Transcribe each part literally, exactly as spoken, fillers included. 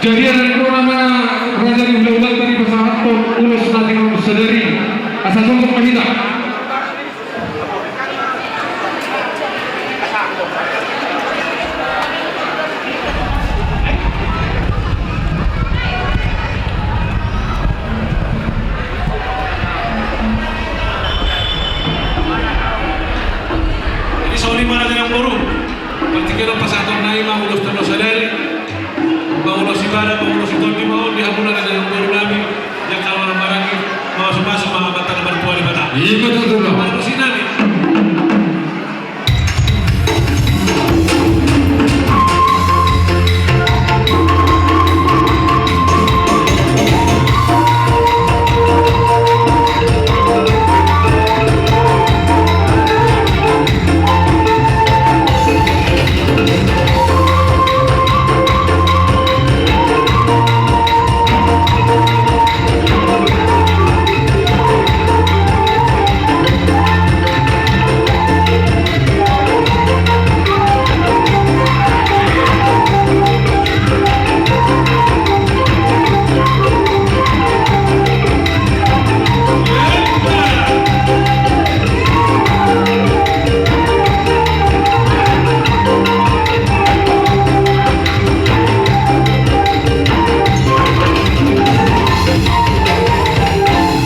Jadi, ala ni roha ni raja ni hulahulanta, dipasahathon ulos na tinodohon sadari, asa sosok ma hita. Jadi, songon i ma, raja nang boru, partingkian on pasahaton nami ma ulos tinodohon sadari. Pangulos ibana, pangulos ni tondi ma on di hamuna, raja nang boru nami, di angka na marhaha i, mamasumasu ma Amanta na martua Debata. Ima tutu, Bang. Pangulos nami.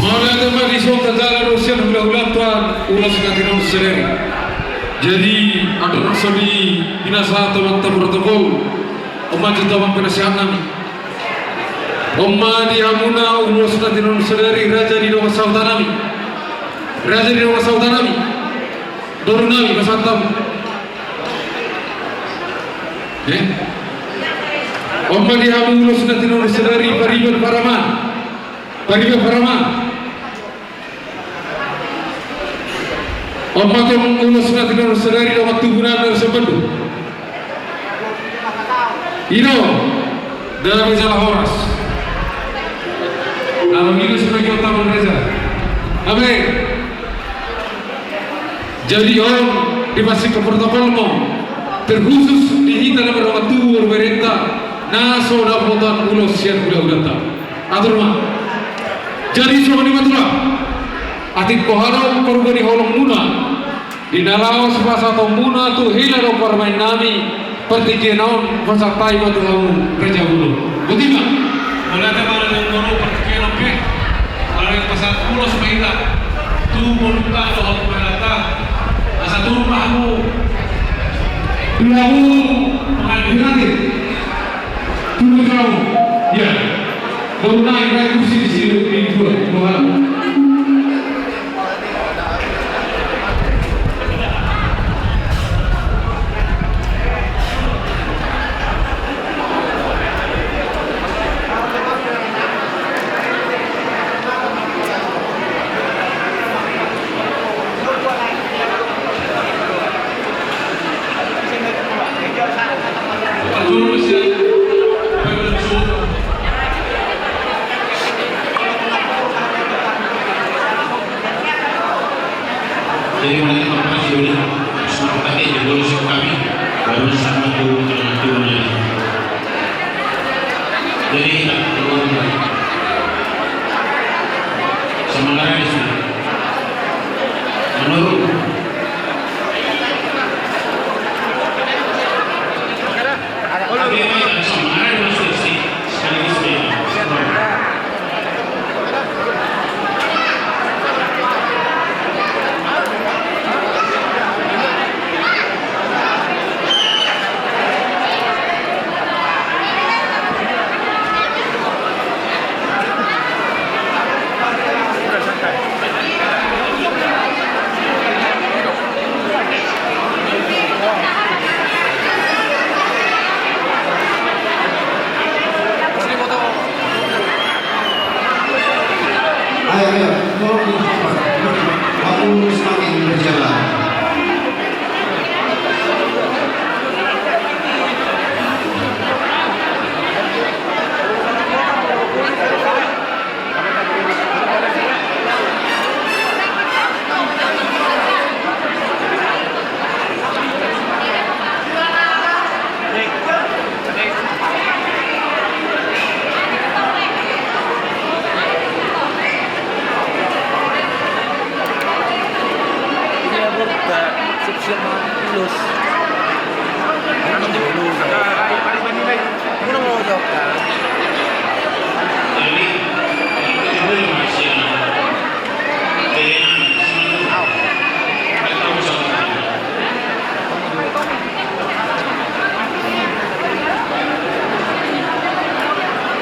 Mauliate ma, dison tajalo do sian hulahulanta ulos na tinodohon sadari. Jadi, andorang so dipinasahat tu amanta protokol, on ma jumpa ma pinasahat nami. On ma di hamuna ulos na tinodohon sadari, raja ni dongan sahuta nami. Raja ni dongan sahuta nami. Boru nami, pasahat hamu. Eh? On ma di hamu ulos na tinodohon sadari, pariban paraman. Pariban paraman. On ma tong ulos na tinodohon sadari, dongan tubu nami na sian Bandung. I do, dame jala horas. Lalu i do sebagai utama raja. Amin. Jadi on, di masing protokol ma, terkhusus di hita na mardongan tubu, berenta, na so dapotan ulos sian hulahulanta. Atur ma. Jadi songon i ma tulang. Atik boha do parubah ni holong muna, di na laos pasahaton muna tu hela dohot parumaen nami, partingkian on pasahat hami ma tu hamu raja bolon. Boti ma. Mauliate ma, raja bolon, partingkian on pe. Ala ni pasahat ulos ma hita tu bolonta dohot tu helanta. Asa turun ma hamu. Turun hamu. Mangadu. Turun hamu. Ya. Bolon nai, nai kursi di sini, di dua, dua. Jadi, mulai terima kasih dulu. Semangat hati, jadi, boleh suka kami. Baru sama tuh, dengan tuh, jadi. Jadi, kita keluar dulu. Semangat di sini. Menurut.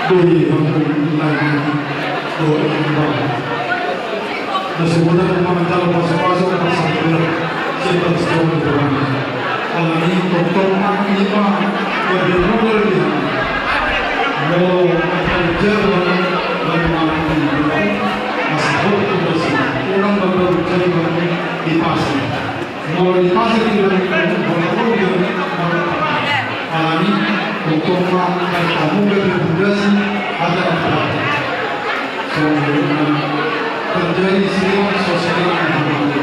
Di kampung lain, dua kampung. Na so boi manjalo pasu-pasu, pasu-pasu. Alani tongtong ma i ma, gabe modal dia. Molo manjalo, lalu mati. Asa hotu basi. Orang baru cari baru di pasar. Molo di pasar di dalam kampung, molo di dalam kampung. Alani, tongtong ma, baik kamu gabe pondasi, ada apa? Songon i ma terjadi sering sosial di rumah.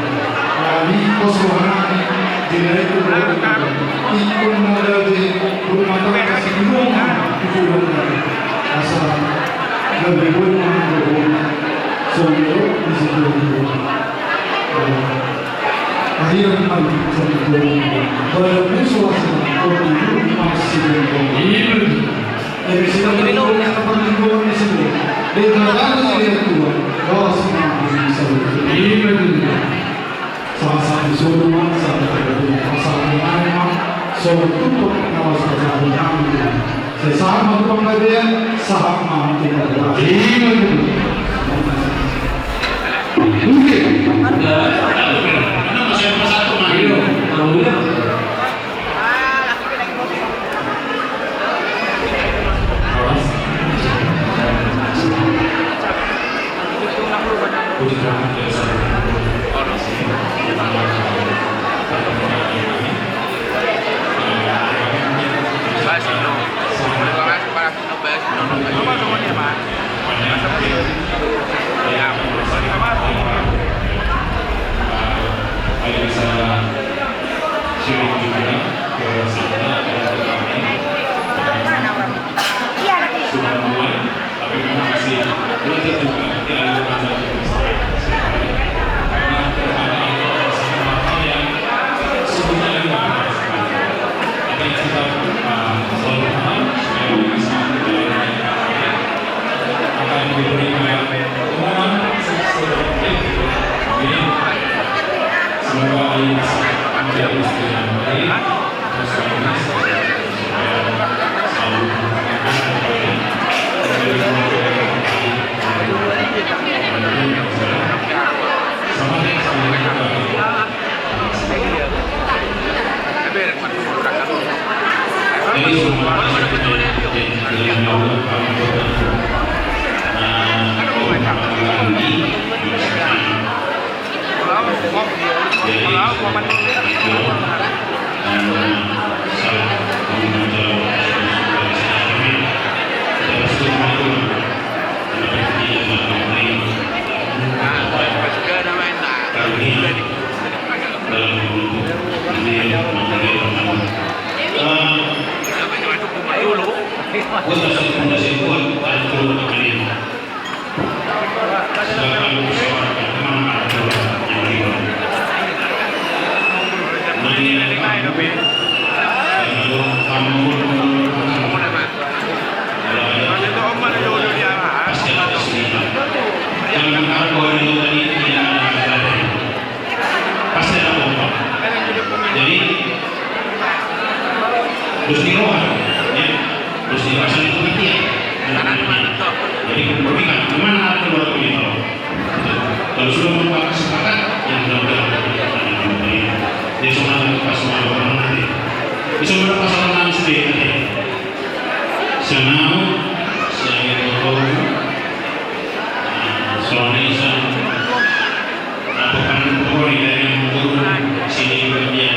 Alani, kos rohani, di dalam rumah. Ikut modal di rumah tangga si rumah, tujuan dari. Asal, gabe boi ma, gabe boi. Songon i, di situ. Akhirnya, Pasti ada pompa. Jadi, dos ni roha, ya. Dos ni roha saling pengertian. Jadi, kompromi kan, gimana atur waktu ini, kalau, kalau sudah merupakan kesepakatan, ya mudah-mudahan. Dia semua pas sama orang nanti. Bisa berapa sama nanti, nanti. Senau, saya itu, nah, soalnya saya, apa kan, pokoknya dari yang turun sini juga dia.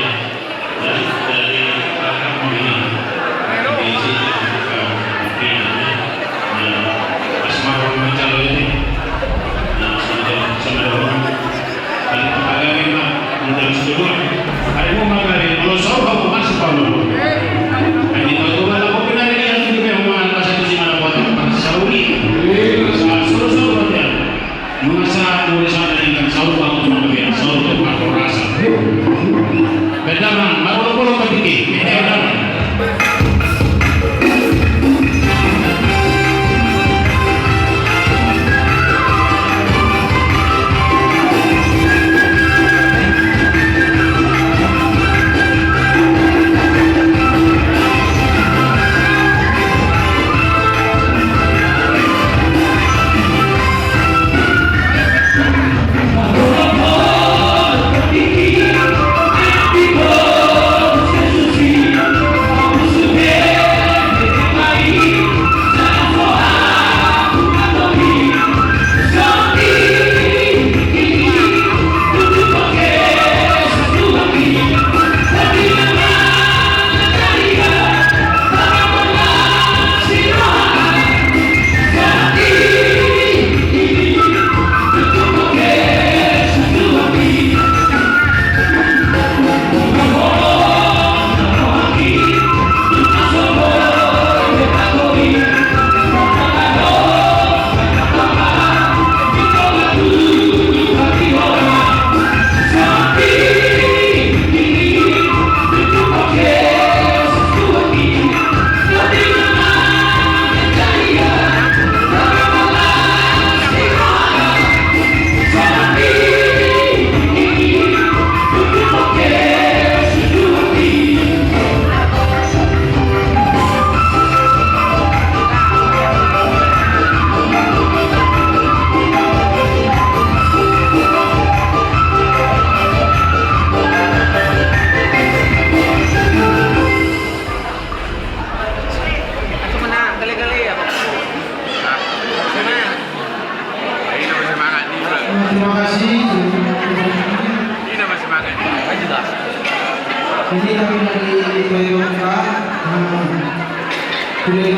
Jadi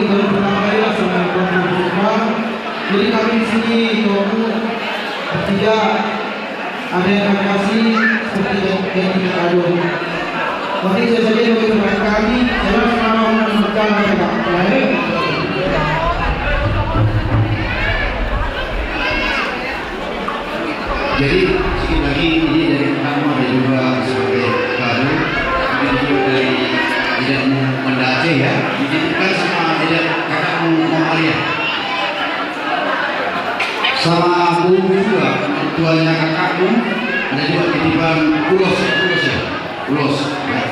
kami pertama kali lah sama Bapak Ibu. Jadi kami di sini, Bapak Ibu, tidak ada yang kasih seperti yang, yang kita kado. Oke, saya saja bagi kami, saya sama orang yang berjalan, Pak. Baik. Jadi, sekali lagi, ini dari pertama ada juga sebagai kado. Ini juga dari Ida Mu Banda Aceh, ya. Dititipkan sama Ida, kakakmu Mama Maria. Sama Bu juga, tuanya kakakmu, ada juga titipan ulos, ulos, ya. Ulos, ya.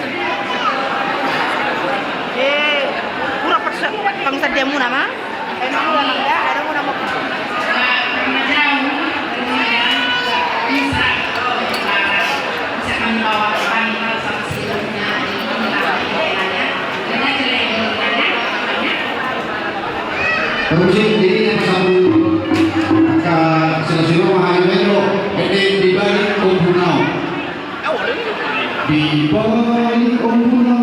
Eh, kurang persa-, bangsa dia mu nama? Terus ini pasal ka sila-sila mahal metro, ini di balik kompunau. Di balik kompunau.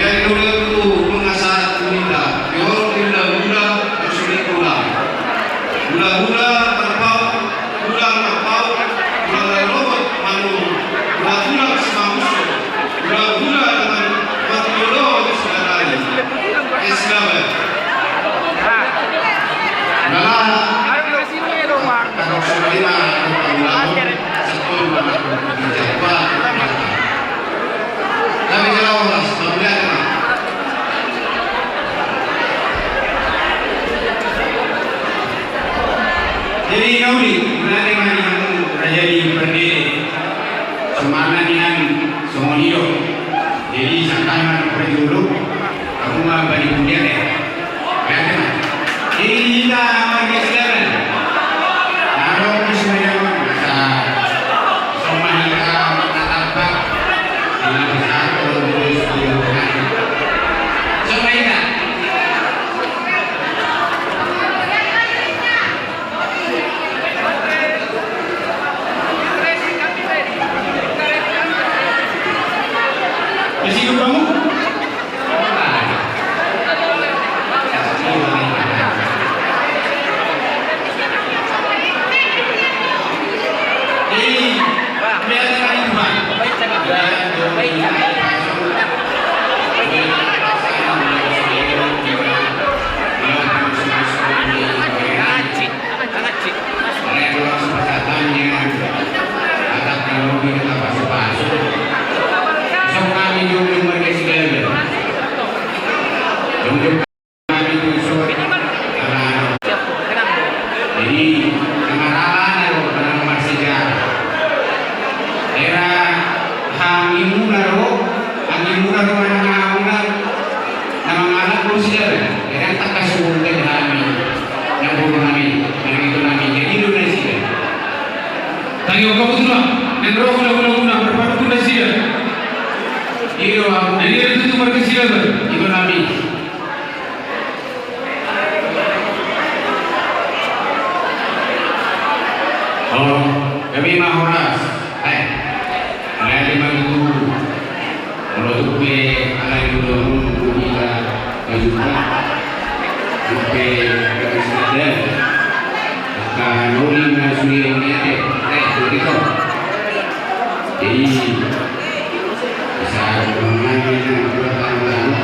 Ia i do na tu mangasahat tu hita, di horong ni hula-hula, tu sude hula. Hula-hula marpaut, hula marpaut, hula na logot manu, hula-hula simamuso, hula-hula na martiolo di sudanai. Es gawe. Hula-hula. Kalau sudah lima, kalau sudah lima, sepuluh, Dame jala horas, mauliate ma. Jadi na uli, mauliate ma di hamu raja ni Pardede. Sumarna nian songon i do. Jadi sangkal ma di parjolo, hamu ma bani kuliah ya. Jadi hita marga Silaban. Adong di Silaban, masa sombah hita martatamba. Di na besar, terus di rumah. Sombah hita. Masih lupa mu? Jadi, na marala na ro, na marsejarah. Era hami muna ro, hami muna ro, na mangala, na mangala kursi ro. Era tangkas suhut hami, na boru nami, na itu nami, jadi lu nasi. Tangihon hamu tutu, na ro hula-hula muna, marpanungkun nasida. Iyo, aku. Jadi, itu tutu marga Silaban. Itu nami. Oh, gabe ma horas. Eh, mauliate ma tutu. Molo tung pe alai molo nunga hita na jumpa, tung pe gabe sada. Angka na uli ma sude mauliate. Eh, begitu. Jadi, bisa mengenai dengan dua tahun lalu,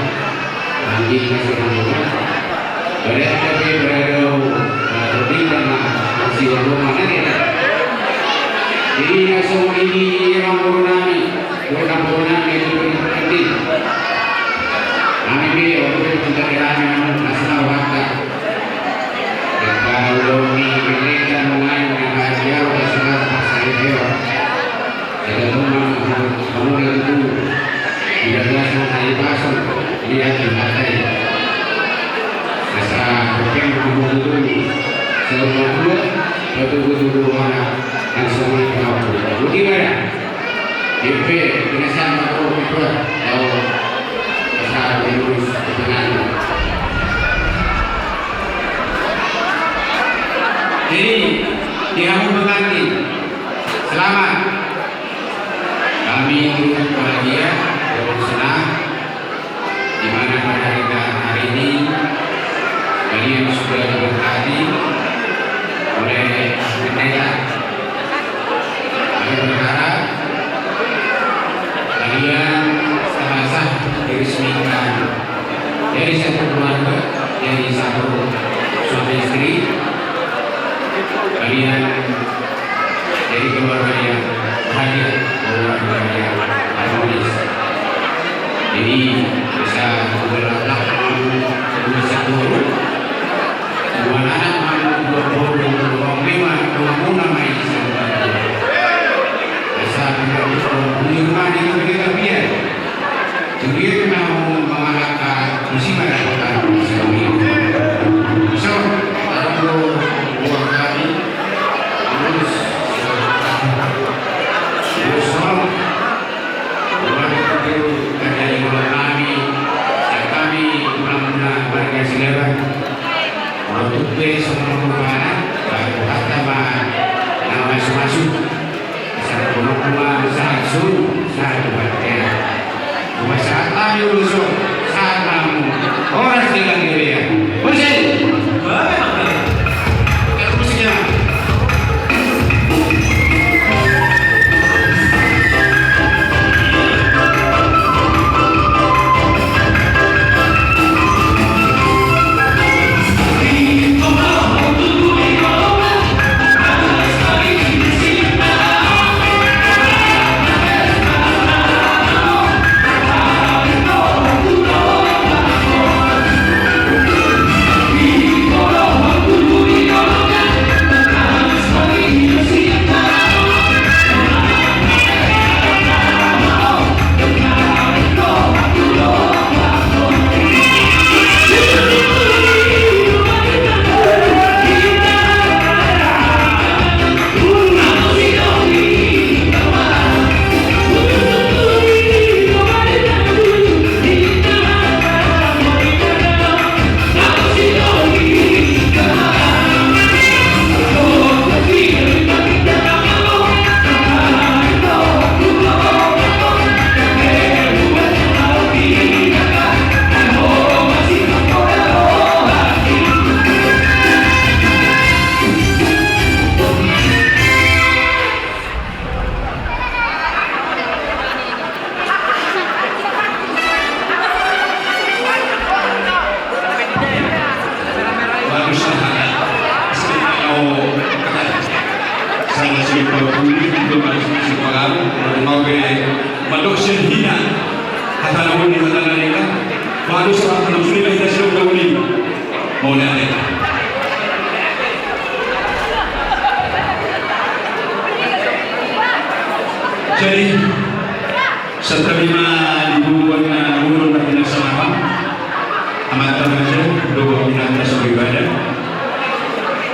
nanti masih menunggu. Berada di berada, eh, di dalam masih menunggu, mana dia? Jadi, langsung ini, orang guru nami, guru nami, guru nami, itu penting. Nami be, orang itu kita kira memang masalah waktu. Kalau di mereka mulai mengajar, masalah paksa itu. Eda tong ma hamu na tutu, di bagasan hahipason, liat di mata i. Asa hopian ma hamu tutu, saur matua, patubu-tubu rohana, nang songon i pinaku. Boti ma da. Ipe, pinasahat ma hamu tutu, tau asa lurus di tengah. Jadi, di hamu pengantin, selamat. Kami turut bahagia dan senang di mana pada hari, hari ini kalian sudah diberkati oleh pendeta. Kami berharap kalian setelah sah diresmikan jadi satu keluarga, jadi satu suami istri, kalian jadi keluarga yang bahagia, keluarga yang harmonis. Jadi, bisa berlaku dua satu, dua anak, dua boru, dua lima, dua muna, mai sama. Asa kita bisa menyermani ketika biar. Kemudian mau mengalahkan musiman kota. So, aku dua kali Oke, songon on ma, baru hata ma na mamasu-masu. Sahat ma, sahat suhut, sahat tu bontean. Buat sahat ma di uluson, sahat ma hamu. Horas di hangoluan. Musik. Musik ya. Mauliate. Jadi, santabi ma di bubuan na ulaon na pinasahat amanta raja dohot inanta soripada.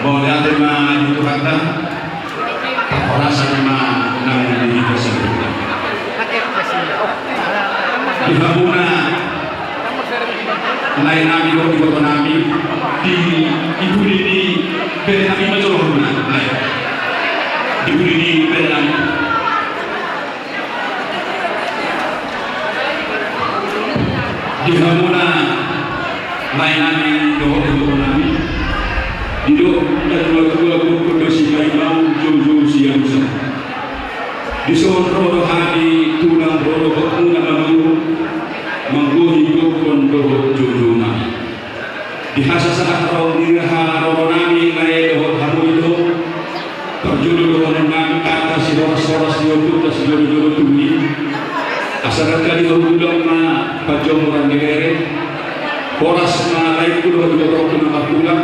Mauliate ma di Tuhanta. Parhorasan ma nang di hita saluhutna. Di hamuna lae nami dohot iboto nami, di pudi ni bere nami ma jolo hamuna lae. Di pudi ni bere nami. Di hamuna lae nami dohot iboto nami. Didok natuatua, gokhon do sipaimau, joujou sialusan. Dison ro do hami tulang ro dohot muna mamalu, manggohi gokhon dohot joujou nami. Di hasasahat ro, di haharoro nami lae dohot hamu ito, parjolo dohonon nami hata sihorashoras di ompunta sijolojolo tubu i. Asa dangka di hahurungan ma panjomuran ni bere. Horas ma laengku dohot ibotongku na martulang.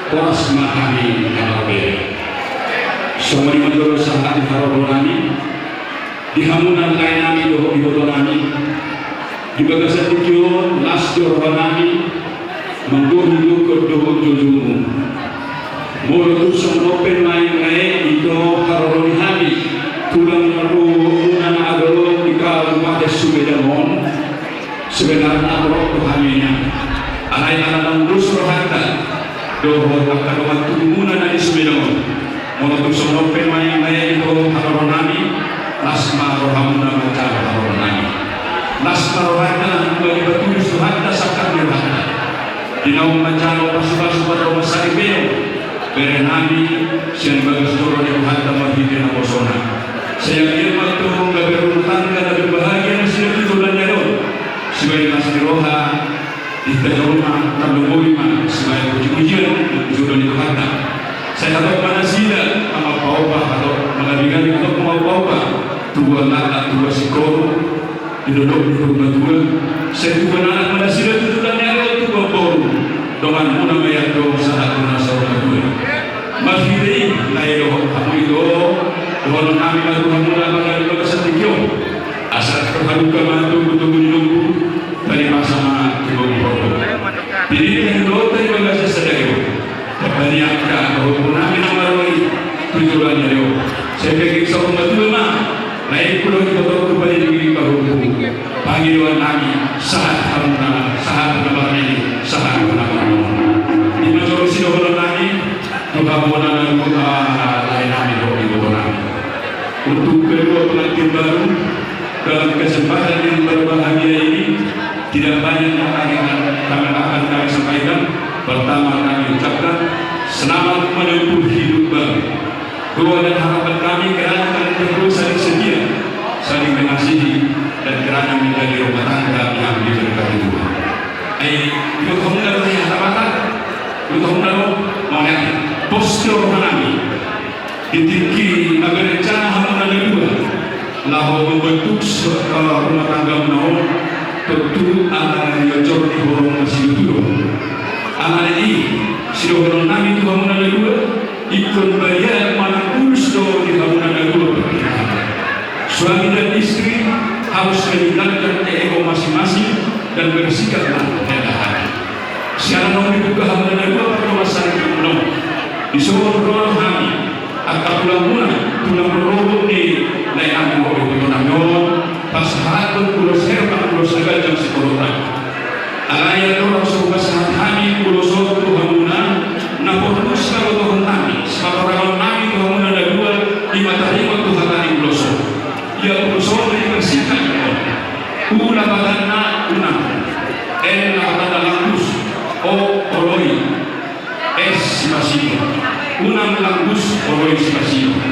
Horas ma hami na marbere. Songon i ma jolo sahat di haroro nami. Di hamuna lae nami dohot iboto nami, di bagasan tingki on las do roha nami manggohi gokhon dohot joujoumu. Molo tung songon on pe nuaeng lae, ito, haroro ni hami tulang na ro muna na adong di Kabupaten Sumedang on, sebenarna torop do hami nian. Alai ala naung dos rohanta dohot angka dongan tubumuna na di Sumedang on. Molo tung songon on pe nuaeng lae, ito, haroro nami, las ma rohamuna manjalo haroro nami. Las ma rohanta, nunga dipatulus Tuhanta sangkap ni rohanta. Di naung manjalo pasupasu pardongansaripeon bere nami sian bagas joro ni Tuhanta marhite naposona. Sai anggiat ma tong gabe rumah tangga na berbahagia nasida tu joloan ni ari on. Sibaen las ni roha, di hita jolma, tarlumobi ma sibaen pujipujian tu jolo ni Tuhanta. Sai hatop ma nasida, mangompa-ompa hatop, mangabigabi hatop, mangompa-ompa tu boan laklak, tu boan singkoru, di dolok ni Purbatua. Sai tubuan anak ma nasida tu joloan ni ari on, tubuan boru. Donganmuna ma i antong sahat tu na saur matua. Marhite i lae dohot hamu ito, dohonon nami ma tu hamuna na di bagasan tingki on. Asa tarhalumpang ma togutogu ni lombu, taripasa ma tu lombu. Jadi, na hudok di bagasan sadari on, parbaniangka dohot ompunami na maroi tu joloan ni ari on. Sai pengkik saur matua ma laengku dohot ibotongku, pairingiring pahompu. Pangidoan nami, sahat hamuna, sahat na marnini, sahat na marnono. Ima jolo sidohonon Hamuna na dua, lae nami dohot iboto nami. Untuk kedua pengantin baru dalam kesempatan yang berbahagia ini, tidak banyak yang akan, kami akan kami sampaikan. Pertama, kami ucapkan selamat menempuh hidup baru. Doa dan harapan kami kiranya kalian berdua saling setia, saling mengasihi, dan kiranya menjadi rumah tangga yang diberkati Tuhan. Ai, iboto hamuna do, ai, hata-hata. Iboto hamuna do, mauliate. Pos do roha nami. Di tingki na berencana hamuna na dua laho membentuk se-, eh, rumah tanggamuna on, tontu alana niojor ni holong na siuturon. Alani i, sidohonon nami tu hamuna na dua, ingkon bariak manang bulus do di hamuna na dua pernikahan. Suami dan istri harus meninggalkan ego masing-masing dan bersikaplah rendah hati. Siala naung dibuka hamuna na dua pardomuan saripeon on, dison ro hami angka tulangmuna, tulang rorobot ni lae nami dohot iboto nami on, pasahathon ulos herbang, ulos na ganjang sitorop. Alai andorang so hupasahat hami ulos on tu hamuna, na porlu sipabotohon nami, sipatorangon nami tu hamuna na dua, i ma taringot tu hata ni ulos on. Ia ulos on do dipersiapkan on. U lapatanna unang. L lapatanna langkus. O oloi. S sipasingot. Unang langkus, oloi sipasingot.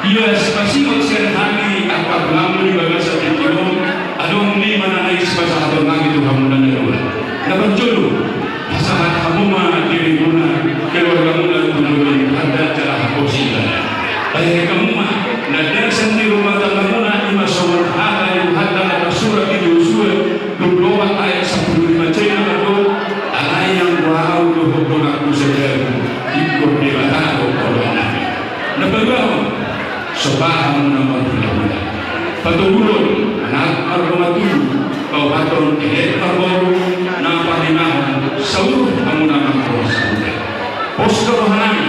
Ia sipasingot sian hami angka tulangmu di bagasan tingki on, adong lima na naeng sipasahaton nami tu hamuna na dua. Na parjolo, pasahat hamu ma dirimuna, keluargamuna tu Tuhan jala haposi ibana. Bahen hamu ma na dasar ni rumah tanggamuna, i ma songon hata ni Tuhanta na tarsurat di Josua dua pulu opat ayat sampulu lima, jala mandok: Alai anggo ahu dohot donganku saudara, ingkon Debata do holong nami. Na paduahon, sopa hamuna marhulahula. Patoluhon, anak mardongan tubu, paopathon, elek marboru, na palimahon, saur hamuna mardongan sahuta. Pos do roha nami.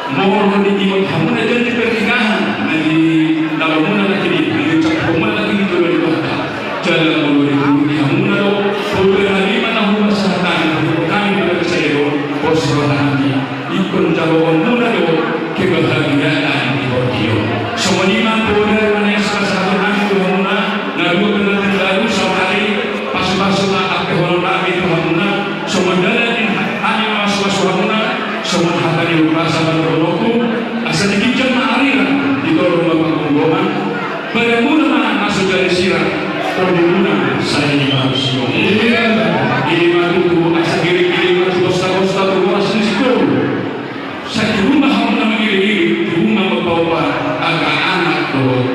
Molo diingot hamuna janji pernikahan na nidaonmuna nangkin i, na niucap hamuna nangkin i tu jolo ni Tuhanta, jala molo dituruti hamuna do poda na lima na hupasahat nami, na huboto hami di bagasan tingki on, pos roha nami, ingkon jaloonmuna do kebahagiaan di portibi on. Songon i ma poda na naeng sipasahaton nami tu hamuna na dua pengantin baru, saonari pasupasu ma angka holong nami tu hamuna, songon dalan ni hami mamasumasu hamuna, songon hata ni umpasa ma dohononku, asa di ginjang ma arira, di toru ma panggomgoman, badanmuna ma na so jadi sirang, tondimuna sai diparusi. I ma tutu, asa giringgiring ma tu bostabosta, tu boras ni sitoru. Sai tibu ma hamuna mangiringiring, tibu ma mampaopat angka anak dohot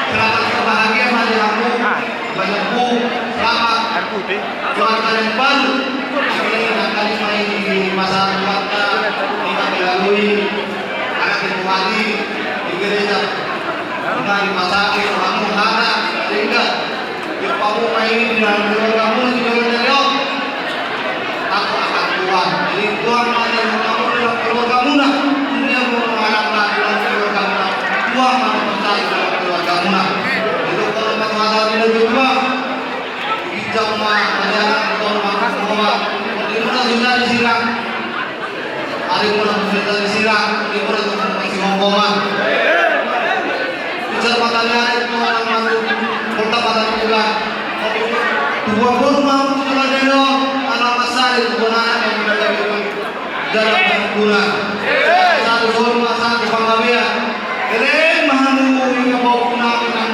Selamat berbahagia ma di hamu. Banyak bu, selamat. Air putih. Keluarga yang baru. Ini akan main di masa keluarga. Ini kami lalui. Anak ibu hari di gereja. Nah, di masa itu kamu ada, sehingga di kamu main di dalam keluargamu di dalam dari om. Aku akan Tuhan. Jadi Tuhan ada di kamu dalam keluargamu nah. Dia mau mengharapkan dalam keluargamu nah. Tuhan mau percaya dalam keluargamu nah. Itu kalau mau ada di dalam keluarga. Ijak ma, pajalan, tong ma, tong ma. Di mana susah di sirang. Ari muna susah di sirang, di mana tong ma si hongkongan. Ijak ma tali ari, tong ma, tong ma, tong ma, tong ma. Tubuan boru ma, tubuan delo, anak masari, tubuan anak, tubuan delo. Dalam pengumpulan. Satu hormat, satu panggabean. Keren mahamu ini mau punang menang.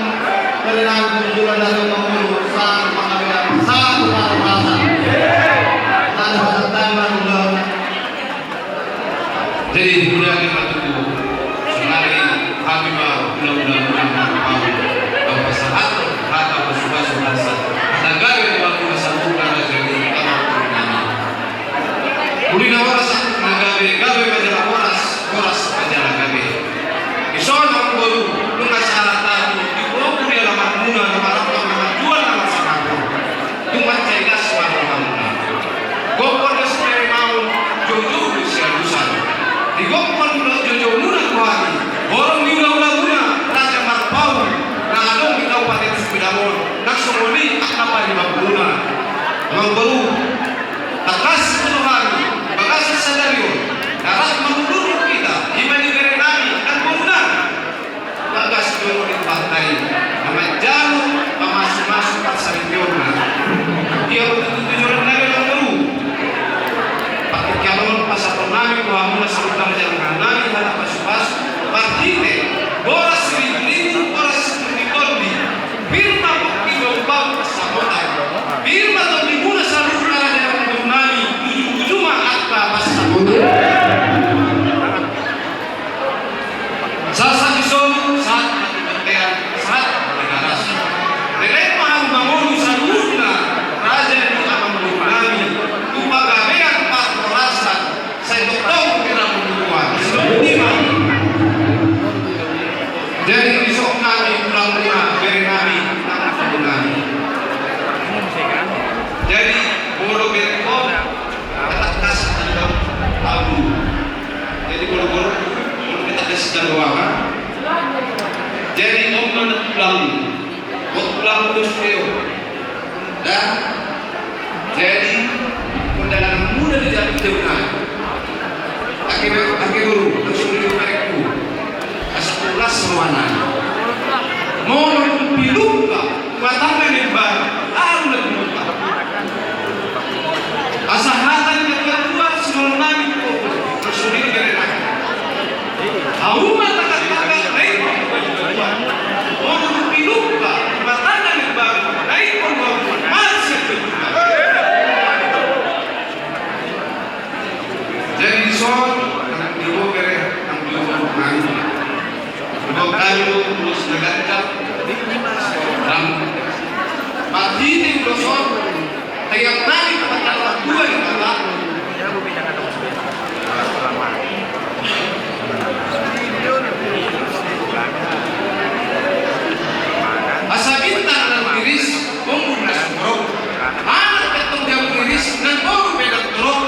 Keren aku jualan dari pengurus, satu panggabean, satu panggabean. Satu panggabean. Jadi, mudah kita tunggu. Senari kami mau mudah-mudahan menang mau. Bapak sahabat, kata basuh-basuh rasa. Kata gawe waktu satu karena jadi apa pun. Uli na horas na gabe, gabe ma jala horas, horas ma jala gabe. Dison amangboru, nunga sahat hami di gokhon di alamanmuna na marambang na marjual na marsangapon. Nunga cailas ma rohamuna. Gokhon do sipere maun, joujou do sialusan. Di gokhon do joujoumuna tu hami, horong ni ulaulauna Raja Marpaung na adong di Kabupaten Sumedang on, nang songon i angka paribanmuna. Amangboru, tangkas do hami, bagasan sadari on, na rap mangudurhon hita, i ma di bere nami, nang boru nami. Bagas do di partai, na manjalo pamasumasu parsaripeonna. Ia ma tutu tujuan nami amangboru. Partingkian on pasahaton nami tu hamuna saluhut na manjalo nami hata pasupasu, marhite boras siribu-ribu, boras sitonditondi. Pir ma pongki dohot bauk pansamotan. Pir ma tondimuna saluhut na raja ni boru nami, ujung-ujung ma angka pansamotan. Sahat-sahat dison, sahat ma di bontean, sahat ma di garas. Leleng ma hamu mangolu saluhutna raja ni amangboru nami, tu pagabean parhorasan. Sai tongtong di rambu tuan. Jadi dison nami tulang muna, bere nami, nang boru nami. Jadi molo bere on, tatangkas di abu. Jadi molo boru, molo tatangkas di abu. Jadi on ma tulang. Tulang dos deo. Dah. Jadi, undangan muda di jabu jauh na. Ake, ake boru, langsung di parekku. Asa pulas ruangan. Molo piluk ka, matang na nimba, aru na nimba. Asa hata ni na tua-tua, sinur nami, langsung di bere nami. Au ma takat-takat na i. Molo tu piluk ka, matang na nimba, na i. Jadi dison, nang di bere, nang di bere. Dua kali ulos na gantap. Marhite ulos on. Tiap nami dapat dua di kata. Asa bintang na miriris, ombun na sumorop. Anak petong dia miriris, nang boru pe ndang torop.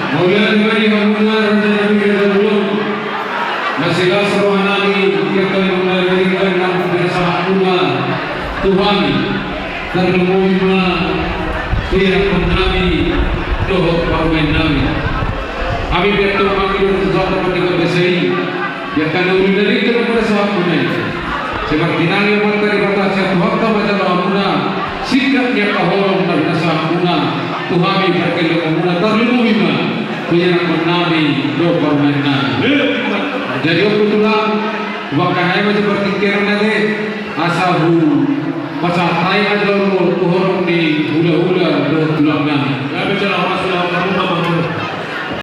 Mauliate ma di hamuna raja nami, raja bolon. Na silas roha nami, ingkon nami mauliate ma di hamuna, pinasahat muna tu hami. Tarlumobi ma pahirathon nami dohot parumaen nami. Hami pe antong mangido tu Tuhanta Pardenggan Basa i, di angka na uli na denggan na pinasahat muna i, sai martinangi Amanta Debata sian Tuhanta ma jalo hamuna singkat ni angka holong na pinasahat muna tu hami parkellengon muna, tarlumobi ma pahirathon nami dohot parumaen nami. Jadi on, Amang Tulang, hubangkahai ma jo partingkian on ate, asa hupasahat hami ma jolo tu horong ni hulahula dohot tulang